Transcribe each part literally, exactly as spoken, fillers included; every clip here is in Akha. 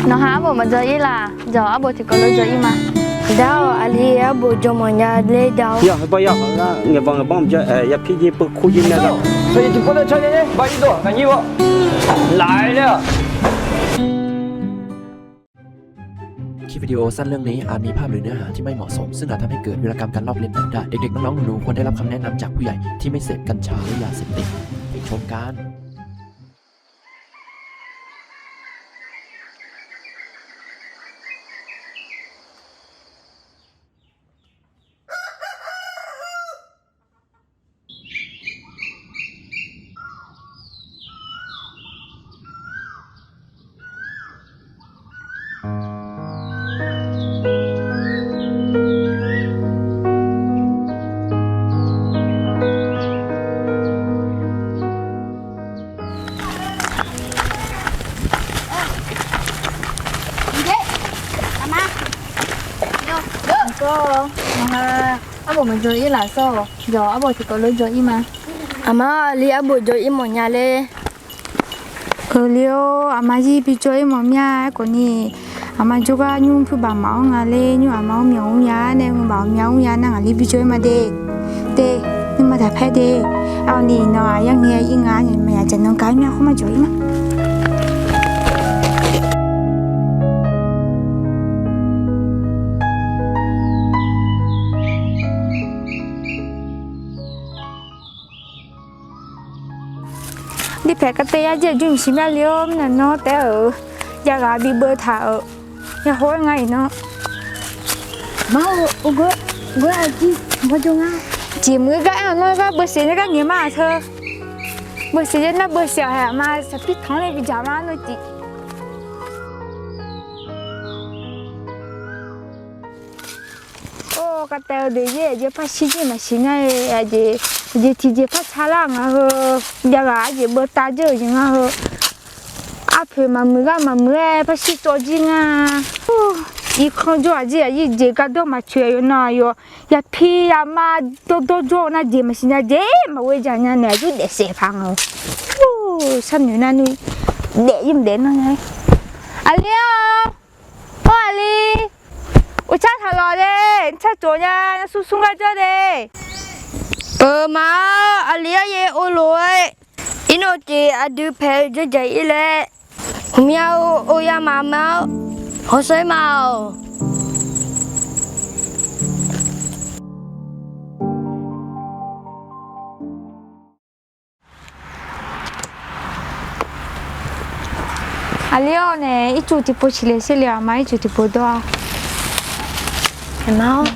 Nawqha arbof maqdzaw ir laq. Jawq arbof tiqkawv lof dzaw ir ma. Dar-awq, aqli arbof dzaw mawfnya ler dar-awq. Yawq, heubar yawq, ngaeqbanq ngaeqbanq maqjawr, yapir jir peukur jir mya gar. คลิปวิดีโอสั้นเรื่องนี้อาจมีภาพหรือเนื้อหาที่ไม่เหมาะสม ซึ่งอาจทำให้เกิดวีรกรรมการลอกเลียนแบบได้ เด็กๆ น้องๆ หนูๆ ควรได้รับคำแนะนำจากผู้ใหญ่ที่ไม่เสพกัญชาและยาเสพติด ไปชมกัน Arbof maqdzaw ir laf sawr-awq. Jawq arbof tiqkawv lof dzaw ir ma. Aqma, aqli arbof dzaw ir mawfnya ler. Euq li-or, aqma zir bi dzaw ir mawf mya. Aerkhawf ni, aqma jawrgar nymr pyur baq maf-anr nga ler. Nymr aqma-anr myawq mr nya nae, nymr baq myav mr nya nar, ngaqli bi dzaw ir ma de. De, nuima daqpaer de. Aqni nawq-aq yarngae ir nga, maqya dzaq nan gar mya khoer ma jawq ir ma. Dirpaeq kavtaev yar jir aqjur maqsiq mya le-or, mirnae nawr taef-aer-euq jav ghaq bi beuv taq-euq. Yahoer nga iqnan. Aqma-or, jeq meuq gar aer-awq, nawr gar beusiq nae gar ngaeq ma-aq teu. Beusiq nae nar beusiq-awq hae, aqma saqpir tanq-anr nae bi dzaq ma nawr jeq. Or, kavtaev-eu deuq yaer aqjeq par shir jir maqsiq nar-e, aqjeq, aqjeq tiqjeq par calar nga heu. Jav ghaq aqjeq beuv tav jir-euq jeq nga heu. Arpoeq maqmuiq gar maqmuiq-aer par shir tsawv jir nga. Irkanr jawr aqjir aqyir jeq gardawr maqcoeq aqyawf nan aqyawf yapir yama dawrdawr jawr-eu nar jeq maqsiq nya jeq maqghoe jaq nya naeq aqjur daefsaef paq nga-eu. Sharnoeq nar nuir daef ir mqdaef nar nya. Aqli-or, or aqli, uqtsar taq lawq de, tsar tsof nya, nar smr smr gar jawr de. Euq ma-awr, aqli-ar yaer or lof-aer, irnov tiq aqdui paeq-eu dzeur jaq ir laer, hmqmya-eu oya maqma-awr, hawsher ma-awq. Aqli-awr nae ircuf tiqpov ciqle serle-awq ma, ircuf tiqpov dawr-a. Aqma-awr.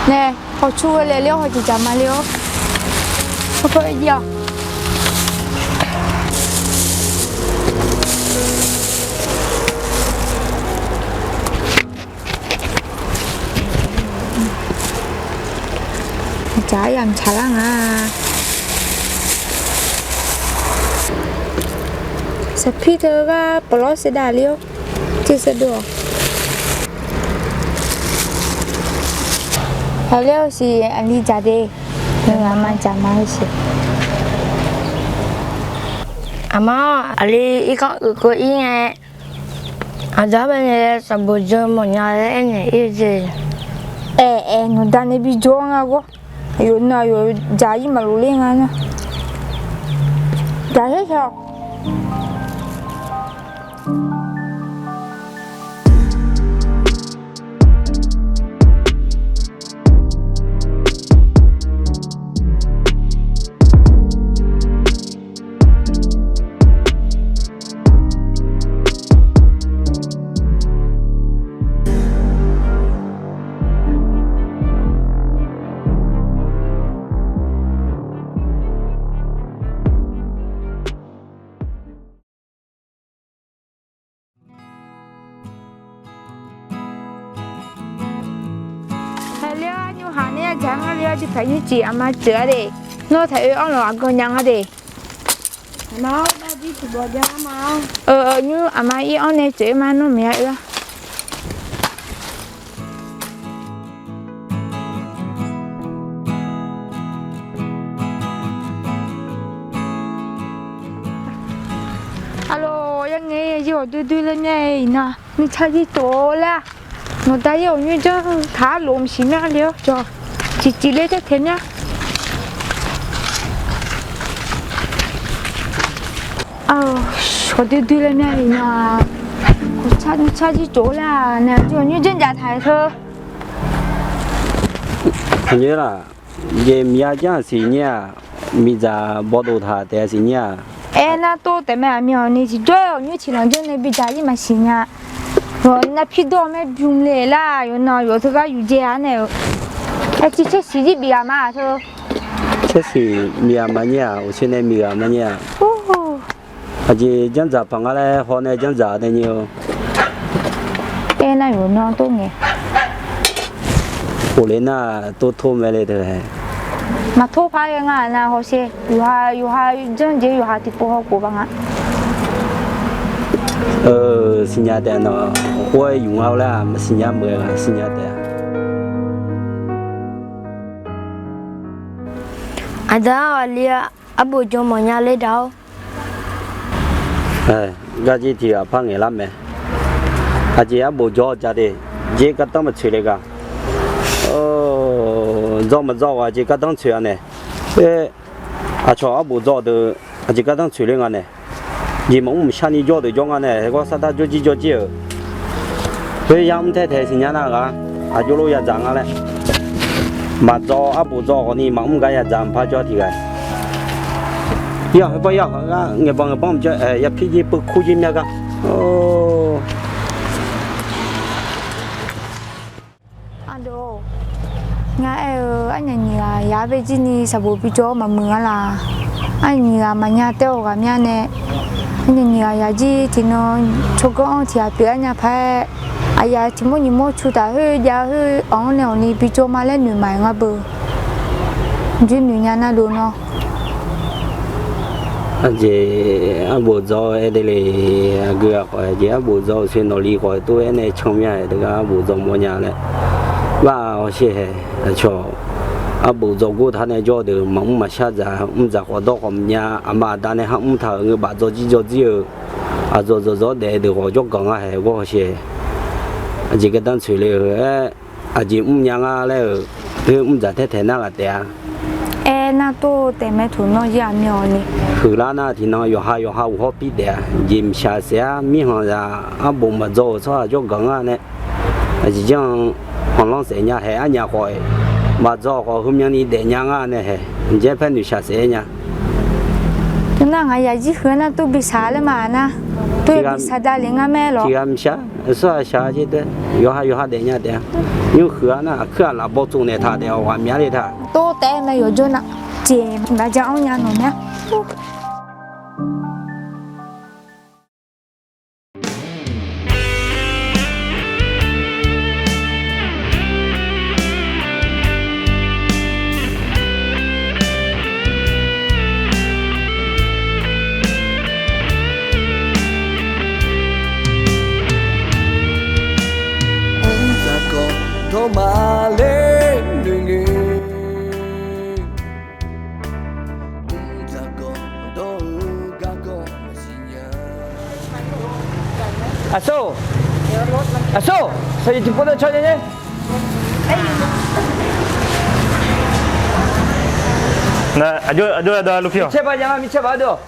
Nae, hawqcu-eu laeq le-awr hawqjeq dzaq ma le-awr. Hawkawr-aer jir-awq. Dzaq-aer yamq tsaqlar nga. Saqpir teu ghar pawqlawr saevdav le-awr. Tser saevdov-awq. Aqli-awr siq, aqli dzaq de. Aqma dzaq ma-eu siq. Aqma-awr, aqli irkanr uiqkeuv ir ngae, aqdzaq baenae sanqbof dzeur mawfnya laer aernaeq ir-eu jeq. Aeq aeq, nawqda nae bi jawr nga gawr. Aqyawf nan aqyawf dzaq ir maqlof ler nga nar. Dzaq her shaq-awq. Haeq le-awr, nymr haq nae yadzaq nga le-awr, tiqpaeq nymrcif aqma teuq-a de. Nawr taq oe-anr lawq aqgawr nya nga de. Aqma-awr, Nymr aqma ir-anr nae tsoeq-eu ma, nawr maqya oe-a. Aqloq, yar ngae, yawqdui dui laer mya-iq nar, nuitsar jir tov laer-a. Nawqda yawq nymr janr taq-ar lof maqsiq mya le-awr, cawq ciqciq ler taer taeq mya. Aqloq, yawqdui dui laer mya-iq nar, nuitsar jir tov laer-a, nae jawq nymr janr jav taq-aer teu. Aqnyoer laf, jeq miqya janr-aq siqnyir-aq, miqdzaq bawdov taq taef-a siqnyir-aq. Aernar tov taef mae, aqmyawf ni tiqjawr-aer awq nymr tiqlanq janr nae bidzaq ir maqsiq nya. Yawq nav pirdawr mae bymr le lar, yawqnan yawq teugar yuf dzae-a nae-euq. Aer, ciq caersiq jir bif ghaq ma teu. Caersiq miqghaq maqnyir-aq, uqshoe nae miqghaq maqnyir-aq. Aqjeq janrdzaq paq nga laer haw nae janrdzaq nae nyir-eu. Aernar yawqnan tov ngae. Khofle nar tov tor mae le teu. Maqtor par ghae nga nav hawsher. Yawqha yawqha janrjeq yawqha tiqpov hawkhof ba nga. Siqnya taef nawq khof-aer yuf nga-eu laer-aq maqsiqnya meuq-aer ghaq siqnya taef-a. Aqda aqli-a, arbof dzaw mawfnya le daq-awr. Garjir tiq ghaq par ngaeqlar mae. Aqjeq arbof dzaw jaq de, jeq gardanr maqtsoeq le gaq. Dzaw maqdzaw-aq aqjeq gardanr tsoeq-a nae. Aqcawq arbof dzaw deuq aqjeq gardanr tsoeq le nga nae. Jeq maqmr maqshar ni jawr deuq jawr nga nae, gawr sar dar jawrjir jawrjir-euq. Khoer yamr taer taeq siqnya nar ghaq, aqjox lof yadzaq nga laer. Maqdzaw arbof dzaw ghawqni maqmr gar yadzaq mqpar jawr tiq ghaq. Yar, khoerbar yar, ngaeqbanq ngaeqbanq mqjawr, yapir jir peukur jir mya gar. Aqda, ngar aer-eu arnyaf nyiq ghaq yaq-ar bae jir ni saqbof bijawr-awr maqmuiq nga laq. Arnyaf nyiq ghaq maqnya taer-awq ghaq mya nae, arnyaf nyiq ghaq yaq jir tiqnan tsawrganr-anr tiq ghaq pyeuf-aer nya paq-aer, aqyaf tiq mawr nyiq mawr cu taf khoer jav khoer-anr nae awqni bijawr ma laer noeq maqaer ngar beu. Jir noeq nya nar dov nawr. Aqjeq arbof dzaw-eu aer de le. Aqgeu ghaq khawf, aqjeq arbof dzaw-eu sher nawqli khawf tov-aer nae can mya-aer teugar arbof dzaw mawrnya laer. Bar hawsher hae, aqcawq arbof dzaw gor taq nae jawr deuq maqmr maqshar dzaq, mr dzaq khawf dawr khawf mrnya, aqma aqda nae har mr taq-euq ngeu baf dzaw jir dzaw jir-eu, aqdzawq dzawq dzawq daef deuq khawf jawrganq ngar hae gawr hawsher. Aqjeq gardanr tsoeq le-eu aer, aqjeq mrnya nga laer-euq, khoer mr dzaq taer taeq nar ghaq taef-a. Aernar tov taef mae toq nawr jir aqmyawf ni. Huiqlar nar tiqnan yawqha yawqha uqhawr pir daef-a, jeq mqshaq saef-ar mirkhanq zaq arbof maqdzaw-euq tsawrhaq jawrganq ngar nae. Aqjeq janr-anr khanqlanr saef nya hae arnyaf khawf, maqdzaw khawf heumyanni daefnya nga nae hae, aqjeq paer noeqshaq saef-aer nya. Tov nar ngaq yaq jir huiq-ar nar tov bi shaq laer ma nar. Tov yaq bi shaq davlef ngar mae lawr. Tiqghaq mqshaq, aqsur aqshaq jeq tae, yawqha yawqha daefnya taef-a. Nymr huiq-ar nar aqkuir aqlaf baw tsov naeq taq taef-awq ghaq mya le taq. Tov taef-aer mae yawqjawr nar, jeq maqja-anr nya nawq mya. Mr dzaqkawq dawq maqler noeq noeq. Mr dzaqkawq dawq-eu garkawv maqsiq nya. Aqsur, aqsur, saqyiq tiqpov dawr caw nya-a. Nar aqjox aqjox aqda luf pir-awq. Micaer ba nya nga, micaer ba deuq-awq.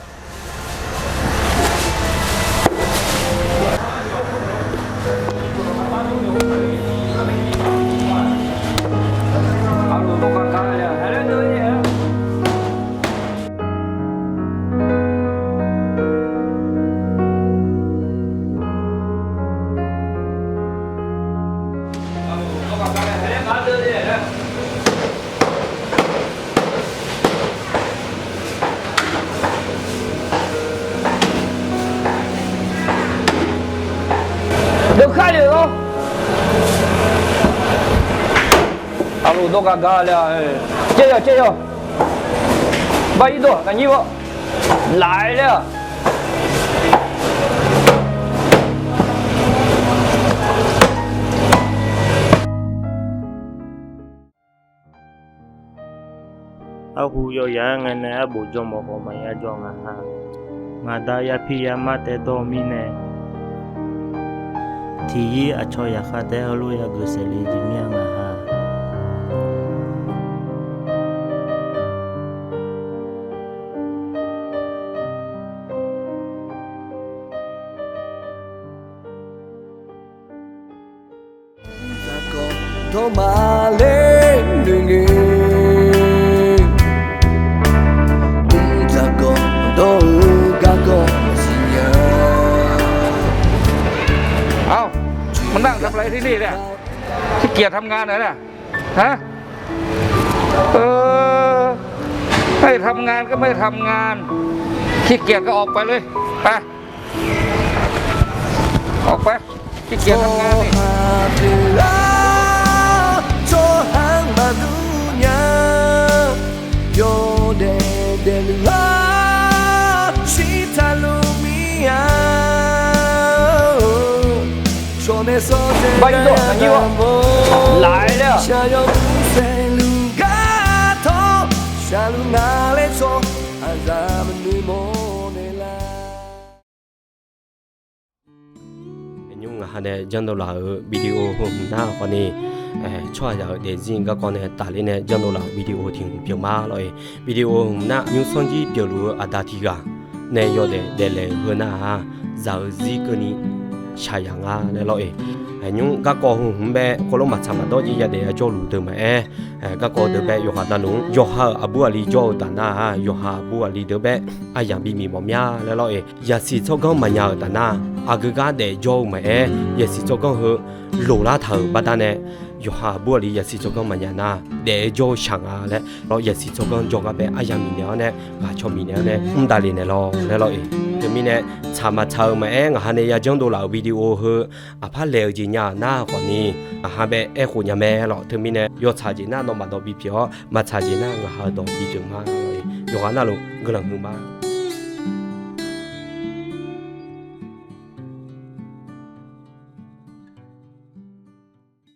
Dawqkhar lef-awr, aqloq dawr gar gar le-a. Caev yawq caev yawq. Bar irdawq ngaq nyir-awr laf-aer laer-aq. Yawhu yawyaq-aer ngae nae arbof jawrmawf khawf maqya jawr nga ha. Ngaq da yapir yamar taev dawr mirnae, tiqyir aqcawq zaqkhav taef-aer heulof yageuf saef le jeq mir-a nga ha. Aqv, มานั่งทำอะไรที่นี่เนี่ย ขี้เกียจทำงานเหรอเนี่ย ฮะ เออ ไม่ทำงานก็ไม่ทำงาน ขี้เกียจก็ออกไปเลย ไป ออกไป ขี้เกียจทำงานนี่ Nymr ngaq ha nae janrdov laf-euq video heu hmq nar khawfni, tsawrhaqzaq-euq daefzir garkawv nae tafler nae janrdov laf-euq video tiq hmq pyeuf ma lawr-eq. Video hmq nar nymr sanrjir pyeufluf-eu aqda tiq ghaq nae yawdaef daeflaeq-euq heu nar-aq, zaq-eu zir keuvni shaqyaq nga laer lawr-eq. Nymr garkawv heu hmq bae khawf lof maqtsaq maqdawr jir yadaef yajawrluf deuq maqaer, garkawv deuq bae yawqghaq navluf-anr yawqha-euq aqbur aqli jawr-eu taf nar-aq, yawqha aqbur aqli deuq bae aryamq bimif mawf mya laer lawr-eq. Yaqsiq tsawrganr maqnya-euq taf nar, aqgeu gar daef jawr-eu maqaer, yaqsiq tsawrganr heu loqlar taq-euq baqdanae, yawqha aqbur aqli yaqsiq tsawrganr maqnya nar daef-aer jawr-eu shaq nga laer lawr, yaqsiq tsawrganr jawrgar bae aryamq bifnaeq-awr nae, ghaqcawq bifnaeq-awr nae mr davle naeq lawr laer lawr-eq. Teumirnae tsaq maqtsaq-eu maqaer, ngaq ha nae yajanr dov laf-euq video heu aqpar laeq-eu jeq nya-euq nar khawfni, ngaq ha bae aerkhof nya mae lawr. Teumirnae yawtsaq jeq nar nawmaf dawq bipyeuf-awr, maqtsaq jeq nar ngaq ha-eu dawq bipyeuf ma. Yawqghaq navluf guiqlanq huiq ma.